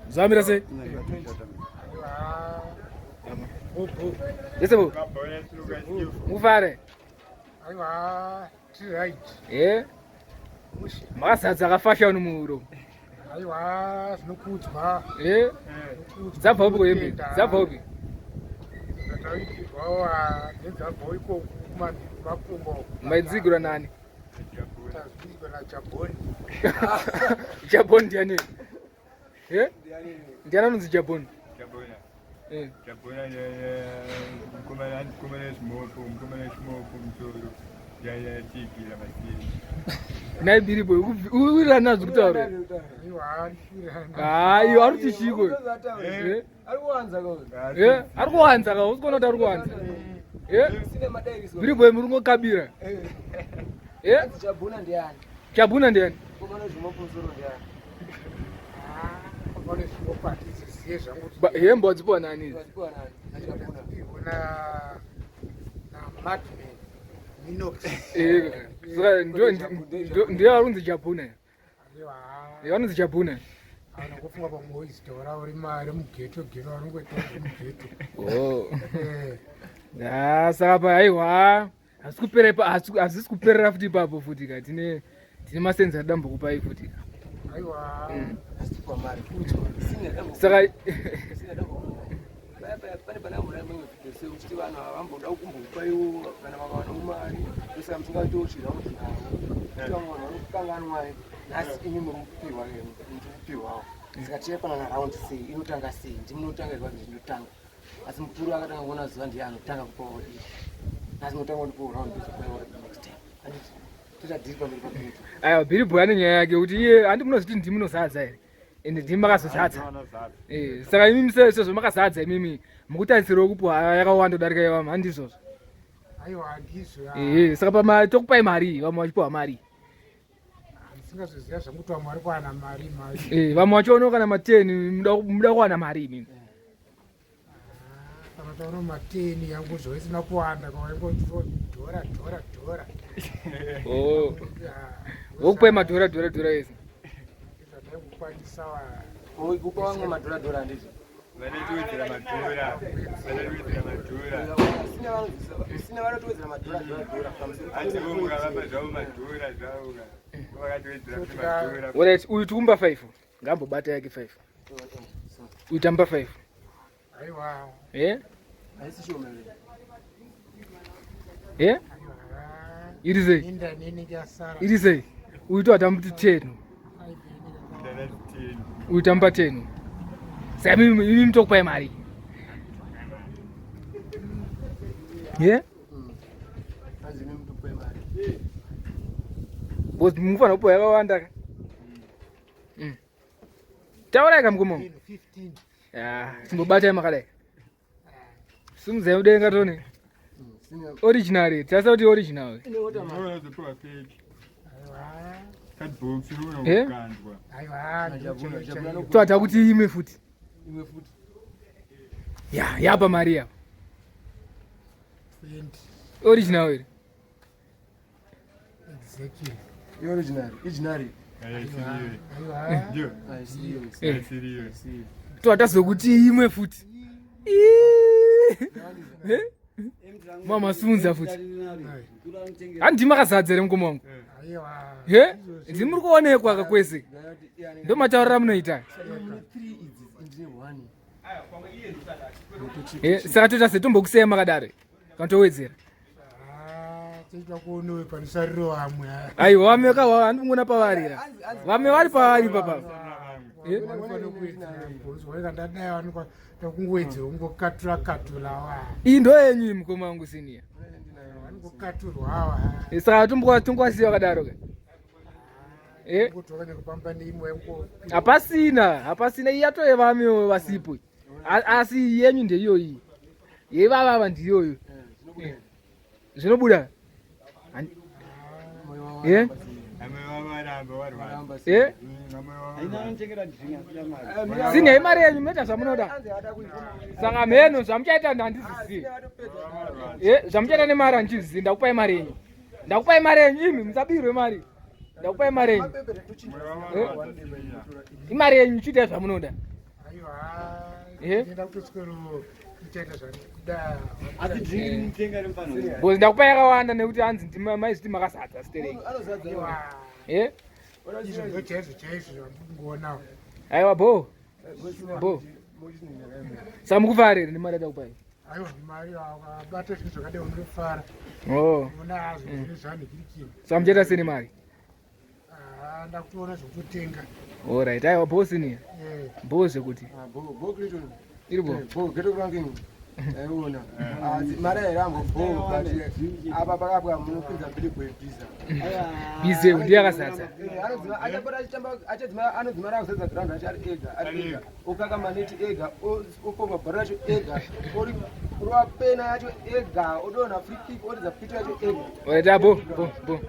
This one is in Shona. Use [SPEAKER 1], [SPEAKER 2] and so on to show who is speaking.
[SPEAKER 1] Zvamira sei? Yese bo. Mufare.
[SPEAKER 2] Aiwa, tiri right.
[SPEAKER 1] Eh? Makazadza akafasha uno muhuro.
[SPEAKER 2] Aiwa, zvinokudzwa.
[SPEAKER 1] Eh? Dzabva upi kuhembe? Dzabva upi?
[SPEAKER 2] Dzataigirwawo dzabva ikoko kumakumbo.
[SPEAKER 1] Maidzigirwa nani?
[SPEAKER 2] Tazvigirwa naJaboni.
[SPEAKER 1] Jaboni ndiani? Eh? Ndiani anonzi Jaboni?
[SPEAKER 3] Jabona.
[SPEAKER 1] Eh.
[SPEAKER 3] Jabona mukomana mukomana chimoko mukomana chimoko musoro yayatigira masiri.
[SPEAKER 1] Nhai Biribo, uwirirana nazvo kutaura.
[SPEAKER 2] Aiwa, ndiwirirana.
[SPEAKER 1] Hayi, ari kuti chiko?
[SPEAKER 3] Eh.
[SPEAKER 1] Eh?
[SPEAKER 4] Ari kuwanza ka.
[SPEAKER 1] Eh, ari kuwanza ka, usikuona kuti ari kuwanza. Eh?
[SPEAKER 4] Sine madairiswa.
[SPEAKER 1] Biribo muri kungokabira. Eh?
[SPEAKER 4] Chabuna ndiani?
[SPEAKER 1] Chabuna ndiani?
[SPEAKER 4] Mukomana zvimopo musoro ndiani?
[SPEAKER 2] Pane zvinopa handiziziye zvangu kuti
[SPEAKER 1] Hembe wadzipiwa nani idzi?
[SPEAKER 4] Wadzipiwa nani? Nachabuna.
[SPEAKER 2] ndakapihwa na na Madman Minox.
[SPEAKER 1] Eh, saka ndiyo ari kunzi Jabuna.
[SPEAKER 2] Aiwa.
[SPEAKER 1] Eh, anonzi Jabuna.
[SPEAKER 2] Anongofunga pamwe izita ravo remugeto gero vanongoita remugeto.
[SPEAKER 1] Oh.
[SPEAKER 2] Eh,
[SPEAKER 1] Ah, saka pa aiwa hazisi kupera ipa hazisi kuperera futi ipapo futi ka tine tine masenzi atidambokupai futi ka.
[SPEAKER 2] Aiwa.
[SPEAKER 4] Asipiwa mari. Sine dambo.
[SPEAKER 1] Saka
[SPEAKER 4] Sine dambo. Paya paya pane pana mura mwe video sei uchiti vanhu ava vamboda kumbokupaiwo kana vakawana mari saka musingatochira kuti navo. Kuti vamwe vanhu vanokukanganwai nhasi imi muri kupiwa muri kupiwawo. Saka tichapanana round sei inotanga sei ndimi munotanga here kuti ndinotanga. Asi mukuru akatanga kuona zuva ndiye anotanga kupawo diki. Nhasi munotanga kundipawo round ndozopawo next time. Handiti toita deal pamberi pakuita.
[SPEAKER 1] Aiwa, Biribo ane nyaya yake kuti iye handi munozviti ndimi munozadza here ende ndimi makazozadza. Eh, saka imimi sezvo makazadza imimi mukutarisirawo kupiwa yakawanda kudarika yevamwe, handizvozvo?
[SPEAKER 2] Aiwa, handizvo.
[SPEAKER 1] Eh, saka pama tokupai mari, vamwe vachipiwa mari.
[SPEAKER 2] Ndisingazoziva zvangu kuti vamwe vari kuwana mari mari.
[SPEAKER 1] Eh, vamwe vachiona kana mateni muda kuwana mari imimi.
[SPEAKER 2] Kana taona mateni yangu zvaisina kuwanda kawaingo dhora dhora dhora.
[SPEAKER 1] Oh. Vokupai madhora dhora dhora ese.
[SPEAKER 2] Zvataikukwanisa wa.
[SPEAKER 4] Kupa vamwe madhora dhora handizvo.
[SPEAKER 3] Vanotiwedzera madhora. Vanotiwedzera madhora.
[SPEAKER 4] Sine vanotowedzera madhora dhora dhora pamusoro.
[SPEAKER 3] Asi vomuka vapa zvavo madhora zvavo. Vakatiwedzera futi madhora.
[SPEAKER 1] Alright, uyu tikumba 5. Ngambobata yake 5. Uyu tamba 5.
[SPEAKER 2] Aiwa.
[SPEAKER 1] Eh?
[SPEAKER 4] Haisi shoma here?
[SPEAKER 1] Eh?
[SPEAKER 2] Aiwa.
[SPEAKER 1] Iri sei?
[SPEAKER 2] Inda inenge yasara.
[SPEAKER 1] Iri sei? Uyu toatambuti 10.
[SPEAKER 3] Ndana 10.
[SPEAKER 1] Uyu tamba 10. Saka imimi imimi tokupai mari. Yeah?
[SPEAKER 4] Hanzi imi mutokupai mari.
[SPEAKER 1] Because munofanira kupiwa yakawanda ka. Taurai ka mukoma.
[SPEAKER 2] 15.
[SPEAKER 1] Ah, timbobatai makadai. Simudzai mudenga tone.
[SPEAKER 4] Sine
[SPEAKER 1] Original, tasa kuti original.
[SPEAKER 4] ine water mari.
[SPEAKER 3] Unozopiwa fake.
[SPEAKER 2] Aiwa.
[SPEAKER 3] Cardbox
[SPEAKER 1] Eh?
[SPEAKER 3] unokandwa.
[SPEAKER 2] Aiwa.
[SPEAKER 4] Jabuna, Jabuna no-
[SPEAKER 1] Toata kuti imwe futi.
[SPEAKER 4] Imwe futi.
[SPEAKER 1] Ya, yapa mari yapa.
[SPEAKER 2] 20.
[SPEAKER 1] Original iri.
[SPEAKER 2] Exactly.
[SPEAKER 4] Original, original.
[SPEAKER 3] Haisiriyo.
[SPEAKER 2] Aiwa.
[SPEAKER 3] Ndio.
[SPEAKER 4] Haisiriyo.
[SPEAKER 1] Eh.
[SPEAKER 3] Haisiriyo.
[SPEAKER 1] Toata zokuti imwe futi. Eh? Mama sunza futi. Handi makazadza here mukoma wangu?
[SPEAKER 2] Aiwa.
[SPEAKER 1] He? Ndimi muri kuonekwa kakwese. Ndo mataurira munoita.
[SPEAKER 4] Mune 3 idzi indine 1.
[SPEAKER 1] Eh, saka toita se tombokuseya makadaro. Kana towedzera.
[SPEAKER 2] Ah, toita kuonewe panosariro vamwe.
[SPEAKER 1] Aiwa, vamwe ka handi kungoona pavarira. Vamwe vari pavari papa. Eh?
[SPEAKER 2] Vanofanira kuwedzera bhonzo. Waika ndadai vanokwa takungowedzera ungokatura katura wa.
[SPEAKER 1] Iyi ndo yenyu iyi mukoma wangu senior.
[SPEAKER 2] Vanongokaturwa awa.
[SPEAKER 1] Eh, saka tombowasiya wakadaro ka. Eh?
[SPEAKER 2] Ngotoka nekupamba neimwe yango.
[SPEAKER 1] Hapasina, hapasina iyi yatove vamwe vasipo. Asi yenyu ndeiyoyi. Yevavava ndiyoyo. Zvinobuda. Eh?
[SPEAKER 3] Amwe vavaramba varwara.
[SPEAKER 1] Eh?
[SPEAKER 3] Amwe vavaramba.
[SPEAKER 1] Sinhai mari yenyu munoita zvamunoda. Saka mheno zvamuchaita handizizivi. Eh, zvamuchaita nemari handizivi. Ndakupai mari yenyu. Ndakupai mari yenyu imi musabirwe mari. Ndakupai mari yenyu.
[SPEAKER 4] Mapepere tochinja.
[SPEAKER 1] Imari yenyu chiitai zvamunoda.
[SPEAKER 2] Aiwa.
[SPEAKER 1] Eh?
[SPEAKER 2] Ndinoda kutoswero kuchaita zvandikuda.
[SPEAKER 3] Asi drink rinotenga remufana.
[SPEAKER 1] Because ndakupai yakawanda nekuti hanzi ndima maizviti makazadza stereki.
[SPEAKER 4] Anozadza.
[SPEAKER 2] Aiwa.
[SPEAKER 1] Eh?
[SPEAKER 2] Izvo ndo chaizvo chaizvo zvandikungoonawo.
[SPEAKER 1] Aiwa bo. Bo. Saka mukufara here nemari yatakupai?
[SPEAKER 2] Aiwa mari akabata zvinhu zvakadai unofara.
[SPEAKER 1] Oh.
[SPEAKER 2] Unoona hazvo zvinhu zvanhikirikini.
[SPEAKER 1] Saka muchaita sei nemari?
[SPEAKER 2] Ah, ndakutoona zvekutotenga.
[SPEAKER 1] Alright, aiwa bo senior.
[SPEAKER 2] Eh.
[SPEAKER 1] Bo zvekuti.
[SPEAKER 4] Bo bo Clayton.
[SPEAKER 1] Iri bo.
[SPEAKER 4] Bo geto ranking. Aiona. Mari hairambo bo but apa pakapwa munopinza bili kuebhiza.
[SPEAKER 1] Bize ndiye akazadza.
[SPEAKER 4] Anodzima achapota achitamba achadzima anodzima akuzadza ground acho ari ega ari ega. Okaka maneti ega opomba bhora racho ega. Ori rova pena yacho ega odonha free kick oridza pito yacho ega.
[SPEAKER 1] Alright, ah, bo bo bo.